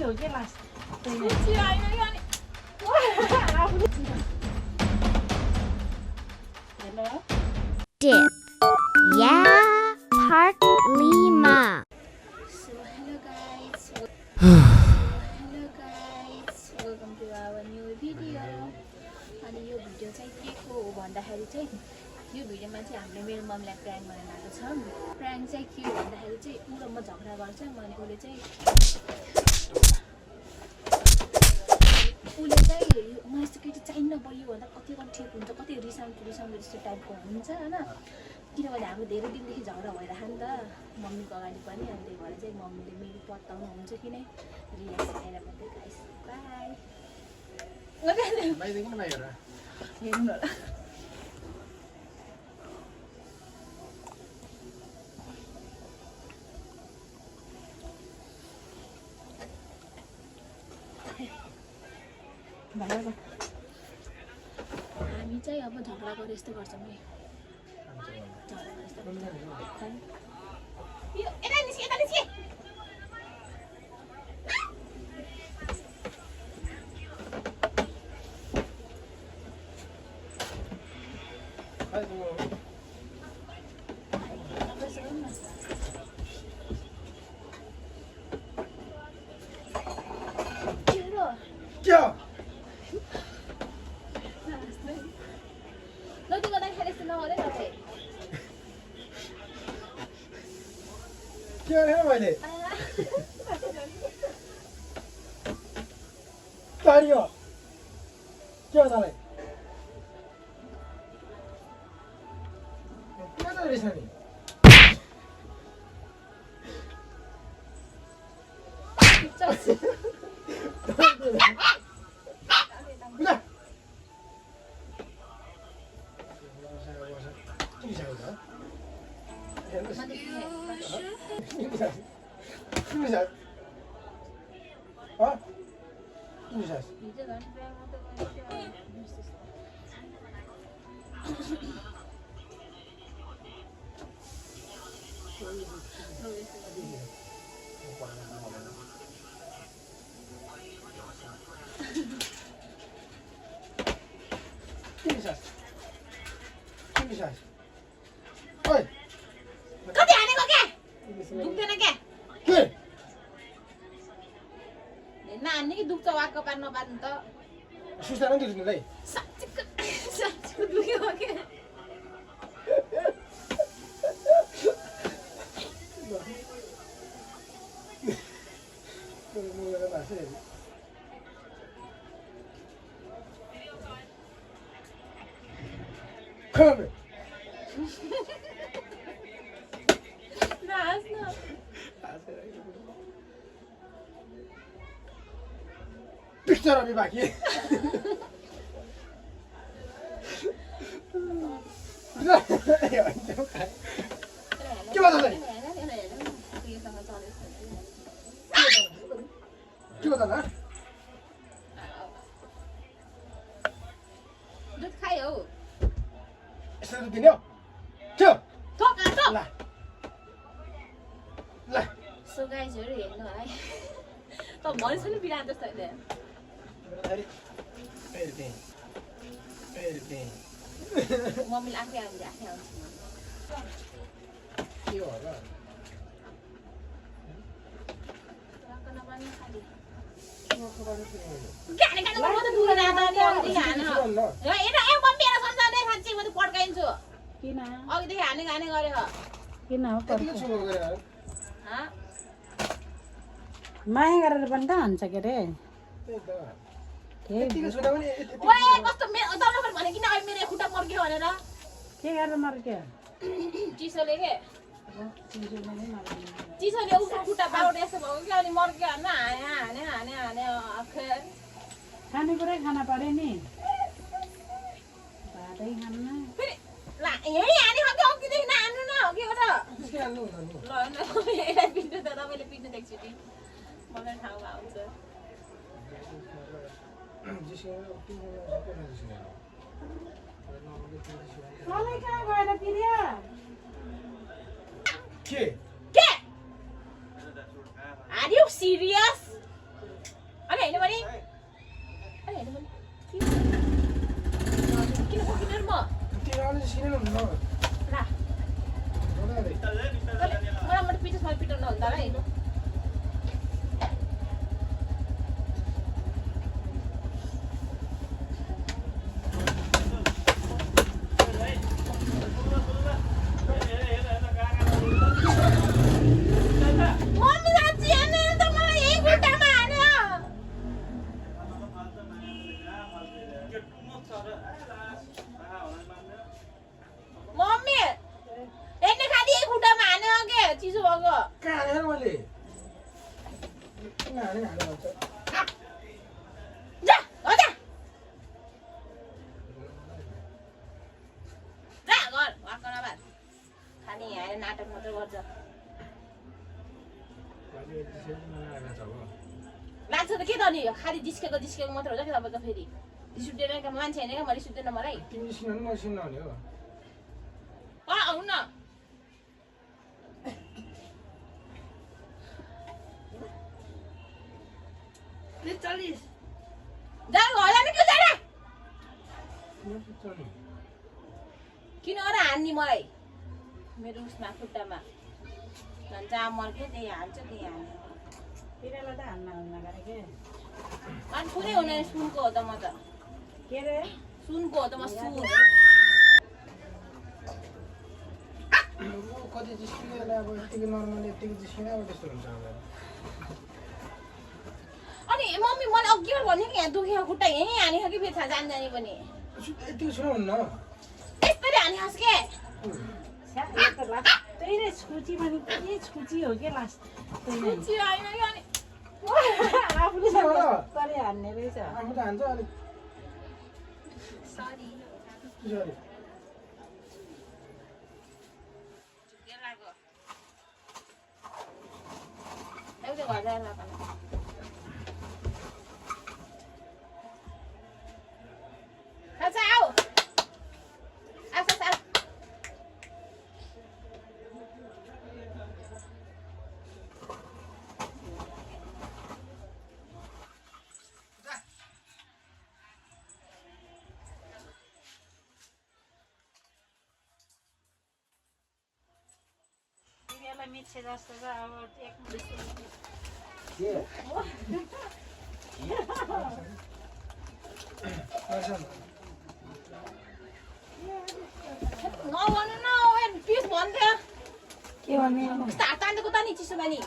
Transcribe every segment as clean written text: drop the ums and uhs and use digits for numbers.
हो के last Dip. Yeah, Park Lima. So hello guys, welcome to our new video. अनि यो video चाहिँ के को हो भन्दाखेरि चाहिँ यो भिडियोमा चाहिँ हामीले मेरो मम्मीलाई प्र्याङ्क गर्न आएको छौँ। प्र्याङ्क चाहिँ के हो भन्दाखेरि चाहिँ ऊ र म झगडा गर्छौँ अनि उसले चाहिँ म यस्तो केटी चाहिन्न बलियो भन्दा कति ठिक हुन्छ, कति रिसाउँछु जस्तो टाइपको हुन्छ होइन। किनभने हाम्रो धेरै दिनदेखि झगडा भइरहेको नि त मम्मीको अगाडि पनि, अनि त्यही भएर चाहिँ मम्मीले मेरो पत्ताउनु हुन्छ कि नै रियाक्सन हेरेर भन्दै गाइस बाई हेर्नु होला। हामी चाहिँ अब झगडा गरे यस्तो गर्छौँ है, कति हानेको क्या दुख्दैन क्या नानी कि दुख्छ वाक्क पार नपार्नु त सुस्तानो दिनुलाई साँच्चीको दुख्यो के पिक्चर अभी बाकी है के बता रहे के बता रहा दुध खायो यसरी दुध दिने हो के हो थोक ल ल सो गाइजहरु हेर्नु है त भन्छ नि बिरान जस्तो हैन मम्मीले आफै आउँछ के हो र गाने गाने म त दुर जाँदा नि अघि हाने ए मम्मी एरा सम्झाउने साच्चै म त पड्काइन्छु किन अघिदेखि हाने गाने गरे हो किन हो के सुरु गरे ह माया गरेर पनि त हान्छ के रे यतिको सुने पनि ओए कस्तो दलफर भने किन अहिले मेरो खुट्टा मर्क्यो भनेर के गरेर मर्क्यो चिसोले के चिसोले उसको खुट्टा बाउड यस्तो भयो कि अनि मर्क्यो होइन हाने आखिर खानेकुरै खाना पर्यो नि भातै खान्न फेरि ला हेरी हाने खान्छ अघिदेखि नहान्नु न हो के हो त ल यसलाई पिट्नु त तपाईँले पिट्नु एकचोटि मलाई ठाउँमा आउँछ मलाई कहाँ गएर पिर्या के Are you serious? जिसिराले जिसिरेन हुन्न ला मलाई पिटोस् मलाई पिटाउनु हुन्छ है नाटक मात्र गर्छ लाग्छ त के त नि खालि जिस्केको मात्र हुन्छ कि तपाईँको फेरि रिस उठ्दैन मान्छे होइन क्या म रिस उठ्दैन मलाई तिमी जिसिन म जिसिन नहुने हो आउनु न किन र हान्ने मलाई मेरो उसमा खुट्टामा जहाँ मर्क्यो त्यही हाल्छ त्यही हाल्छ पिरालाई त हान्न गरे के अनि कुनै हुँदैन सुनको हो त म त के रे सुनको हो त म सुन कति जिस्किँदैन अब यतिकै नर्मली यतिकै जिस्किँदा अब त्यस्तो हुन्छ अब अनि मम्मी मलाई अघि भन्यो कि यहाँ दुखेको खुट्टा यहीँ हानेको कि फेरि जानी पनि यतिको छुरा हुन्न त्यसरी हानेको के त्यही नै छुची भने के छुची हो के लास्ट होइन कि अनि आफूले तले हान्ने रहेछ आफू त हान्छ अलिक सरी सरी एउटा घर जाएर लाग्नु मिक्से जस्तो छ अब एक नभन्नु न प्लिज भन्थ्यो के भन्ने यस्तो हात तान्देको त नि चिसो बानी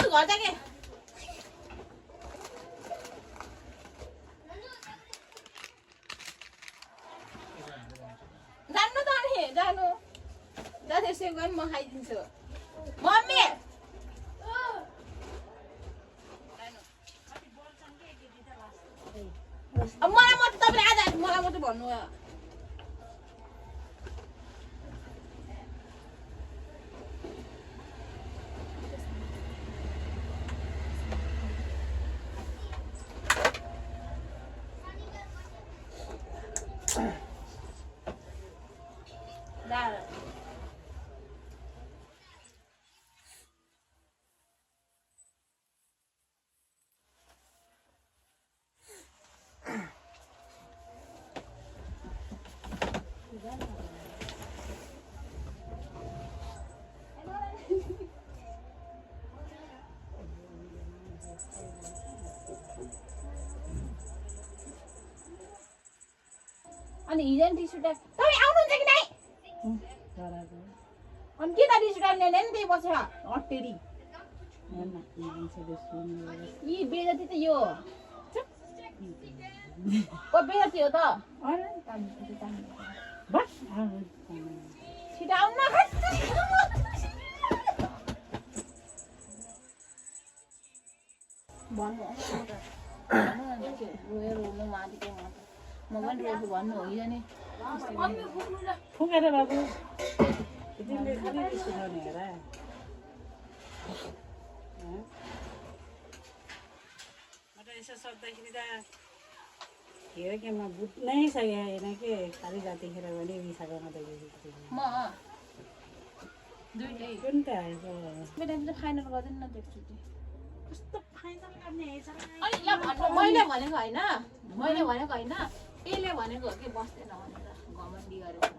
घर जा के जानु त अनि जानु त्यसै गयो म खाइदिन्छु मम्मी मलाई मात्रै तपाईँले आज मलाई मात्रै भन्नु अनि हिजो नि रिस उठ्यो तपाईँ आउनुहुन्छ कि नै अनि के त रिस उठाउने नि त्यही बसेर हटेरी यी बेजती त यो बेजती हो त छिटो आउनु भन्नु रोल्नु माथिको म पनि रोल्छु भन्नु हो हिजो नि फुकेर बाबु तिमीले खालि सुनाउने हेर म त यसो सोध्दाखेरि त हेर के म बुझ्नै सकेको होइन के खालि जातिखेर भने विशाखा मात्रै म दुईटै कुन त आएको मेरो फाइनल गर्दैन न देख्छु कस्तो अनि ल भन्नु मैले भनेको होइन यसले भनेको हो कि बस्दैन भनेर घमण्डी गरेको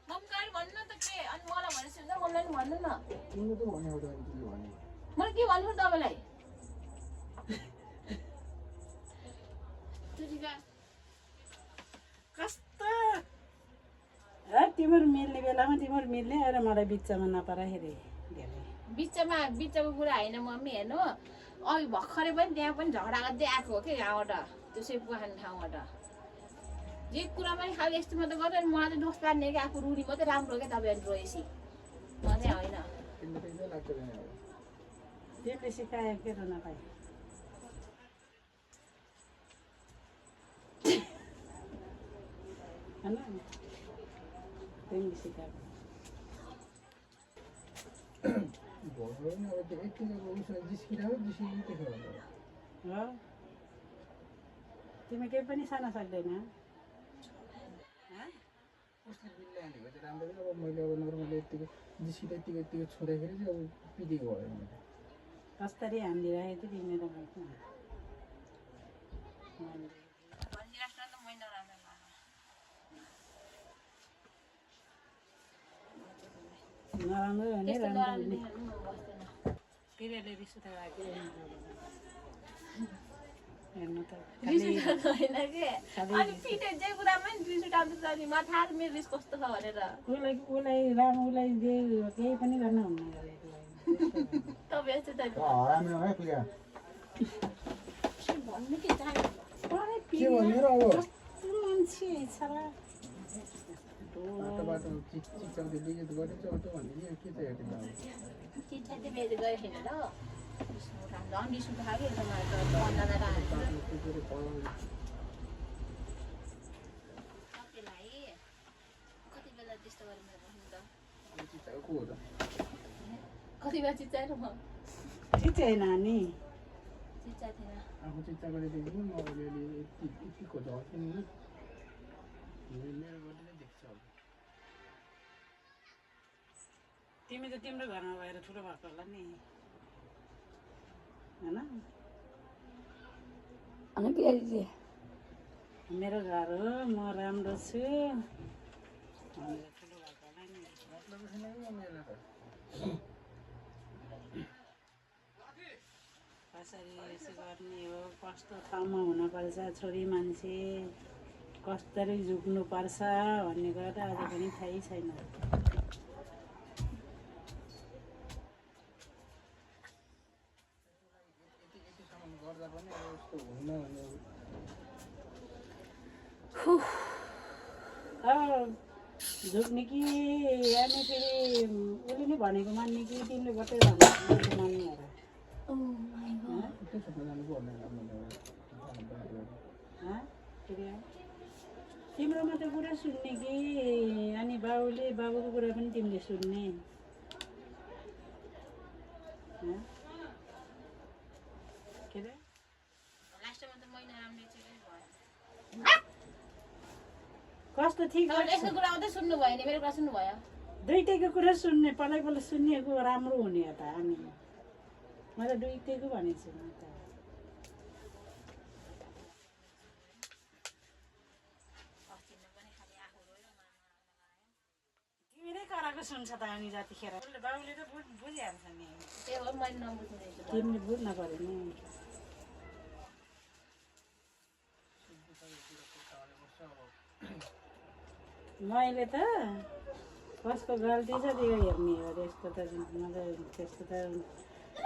मम्मी भन्नु त के अनि मलाई भनेपछि हुन्छ मलाई नि भन्नु न तिमीले त भनेको त तिमीले भने मैले के भन्नु तपाईँलाई कस्तो तिम्रो मिल्ने बेलामा तिम्रो मिल्ने अरे मलाई बिचमा नपराखेरि बिचमा कुरा होइन मम्मी हेर्नु अघि भर्खरै पनि त्यहाँ पनि झगडा गर्दै आएको हो कि यहाँबाट त्यो सेपको खाने ठाउँबाट जे कुरा पनि खालि यस्तो मात्रै गर्यो अनि मलाई चाहिँ दोष पार्ने कि आफू रुडी मात्रै राम्रो क्या तपाईँहरू रोएपछि म चाहिँ होइन तिमीले सिकायो के रुन पाइ होइन तिमीले सिकाएको तिमी केही पनि सानो सक्दैन मैले अब नर्मली यतिको जिस्किँदा यतिको छोड्दाखेरि चाहिँ अब पिदिएको भयो मैले कसरी हानिदिरहेको थियो तिमीले त नराम्रो हो नि राम्रो पिरियडले रिस उठाएको हेर्नु त होइन कि अनि पिटे जे कुरामा नि रिस उठाउँछ नि म थाहा मेरो रिस कस्तो छ भनेर उसलाई राम्रो उसलाई जे केही पनि गर्न हुन्न तपाईँ यस्तो त भन्नु के चाहनु मान्छे छ र बाटो चिच्याउँदै लिगेट गरेछ अटो भन्ने के चाहिँ हेर्नु चिट्ठा चाहिँ मेरो गयो छैन र रिस उठाउँदा झन् रिस उठाएको तपाईँलाई कति बेला त्यस्तो गरेर बस्नु त चिच्याएको हो त कति बेला चिच्चाएर म चिच्चाइ नानी चिच्चा थिएन आफू चिच्चा गरेदेखि म अलिअलि यति खोज्छ मेरो बडीले देख्छ अब तिमी त तिम्रो घरमा भएर ठुलो भएको होला नि होइन मेरो घर हो म राम्रो छु भनेर ठुलो भएको होला नि कसरी यसो गर्ने हो कस्तो ठाउँमा हुनुपर्छ छोरी मान्छे कसरी झुक्नुपर्छ भन्ने कुरा त आज पनि थाहै छैन झुक्ने कि अनि फेरि उसले नि भनेको मान्ने कि तिमीले मात्रै भनेको मान्ने तिम्रो मात्रै कुरा सुन्ने कि अनि बाबुको कुरा पनि तिमीले सुन्ने के अरे कस्तो ठिक यस्तो कुरा मात्रै सुन्नु भयो नि मेरो कुरा सुन्नु भयो दुईटैको कुरा सुन्ने पहिला सुन्नेको राम्रो हुने हो त हामी मैले दुईटैको भनेको छु म त तिमी नै कराएको सुन्छ त अनि जतिखेर बाबुले त बुझिहाल्छ नि त्यही हो मैले नबुझ्ने तिमीले बुझ्न पर्यो नि मैले त कसको गल्ती छ त्यो हेर्ने हो यस्तो त मलाई त्यस्तो त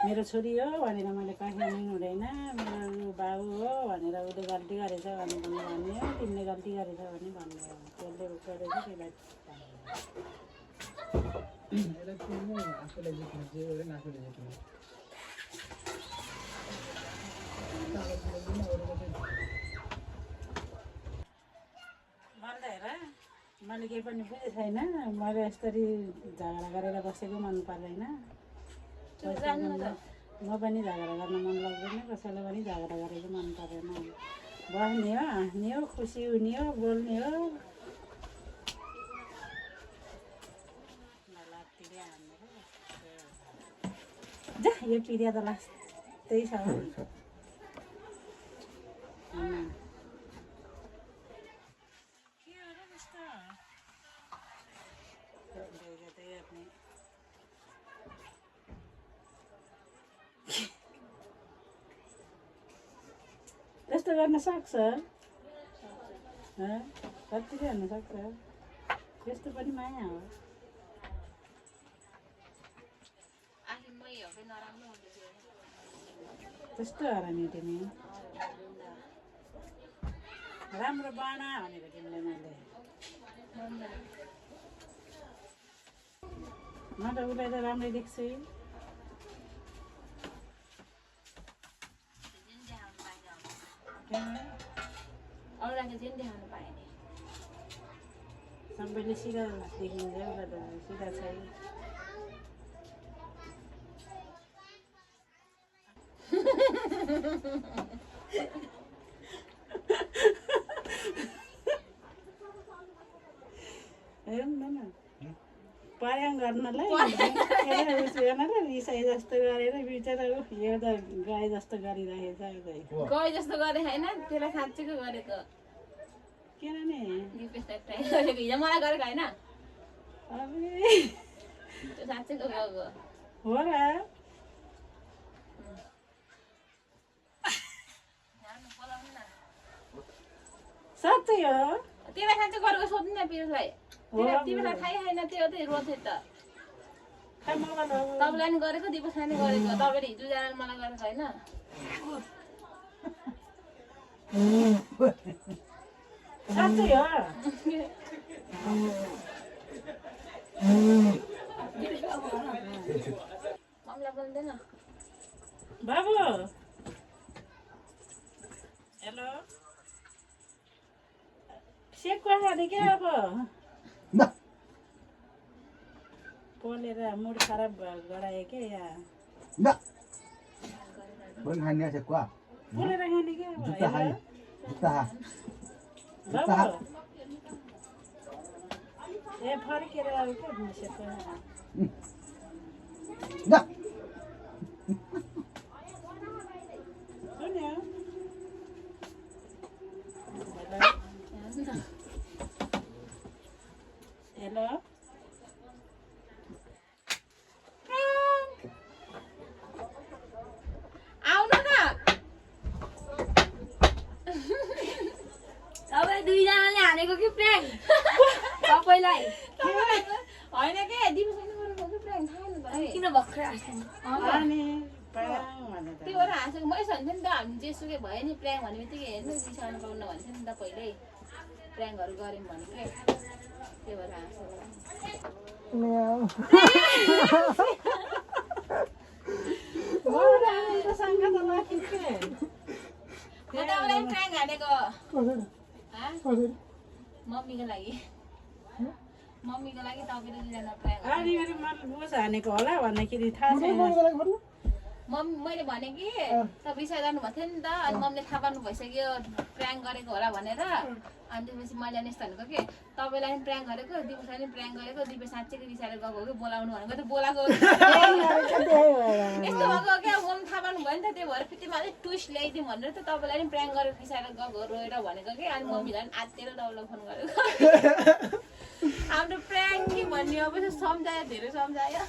मेरो छोरी हो भनेर मैले कहिल्यै हुँदैन मेरो बाबु हो भनेर उसले गल्ती गरेछ भने पनि भन्ने हो तिमीले गल्ती गरेछ भने भन्ने हो त्यसले गरेछ त्यसलाई आफूलाई जित्नु जे गरे आफूले जित्नु मैले केही पनि बुझेको छैन मैले यसरी झगडा गरेर बसेको मन पर्दैन म पनि झगडा गर्न मन लाग्दैन कसैलाई पनि झगडा गरेको मन पर्दैन बस्ने हो हाँस्ने हो खुसी हुने हो बोल्ने हो जा यो पिरिया त लास्तै छ हो। के हो र त्यस्तो त्यस्तो गर्न सक्छ कतिले हुन सक्छ त्यस्तो पनि माया हो त्यस्तो हरामी तिमी राम्रो बना भनेको तिमीले मैले म त उसलाई त राम्रै देख्छु अरूलाई चाहिँ देखाउनु पाएँ नि सबैले सिधा देखिन्छ उसलाई त सिधा छैन पर्याङ गर्नलाई रिसाइ जस्तो गरेर बिचरा यो त गाई जस्तो गरिरहेछ गए जस्तो गरे होइन त्यसलाई साँच्चैको गरेको किनभने हिजो मलाई गरेको होइन अबे त्यो साँच्चैको गएको हो र साँच्चै हो त्यसलाई साँच्चै गरेको सोध्नु न पिरुलाई तिमीलाई थाहै छैन त्यो त रोथे त तपाईँलाई नि गरेको दिवसलाई नि गरेको तपाईँले हिजोजना मलाई गरेको होइन साँच्चै हो मम्मीलाई बोल्दैन बाबु हेलो सेकवा खाने क्या अब पोलेर मुड खराब गरायो क्या यहाँ पोलेर खाने क्या अब बाबु ए फर्केर अब क्या सेकवा सुन्यो हेलो आउनु न तपाईँ दुईजनाले हानेको कि प्र्याङ सबैलाई होइन के दिवसैले गरेको कि प्र्याङ थाहा नि त किन भर्खरै हाँस्नु त्यो भएर हाँसेको मै भन्थेँ नि त हामी जेसुकै भयो नि प्र्याङ भन्ने बित्तिकै हेर्नु रिसाउनु पाउनु भन्थ्यो नि त पहिल्यै प्र्याङहरू गऱ्यौँ भने के त्यो भएर हाँसेको म तपाईँलाई प्र्याङ हानेको मम्मीको लागि तपाईँले दुईजना प्र्याङ हानेको होला भन्दाखेरि थाहा छैन मम्मी मैले भने कि तपाईँ रिसाइ गर्नुभएको थियो नि त अनि मम्मीले थाहा पार्नु भइसक्यो प्र्याङ गरेको होला भनेर अनि त्यसपछि मैले यस्तो भनेको कि तपाईँलाई पनि प्र्याङ गरेको दिवसलाई पनि प्र्याङ गरेको दिपे साँच्चैको रिसाएर गएको हो कि बोलाउनु भनेको त बोलाएको यस्तो भएको क्या मम्मी थाहा पार्नु भयो नि त त्यही भएर फेरि अलिक ट्विस्ट ल्याइदिउँ भनेर त तपाईँलाई पनि प्र्याङ गरेर रिसाएर गएको रोएर भनेको कि अनि मम्मीलाई पनि आत्तिएर तपाईँलाई फोन गरेको हाम्रो प्र्याङ के भन्ने अब सम्झायो धेरै सम्झायो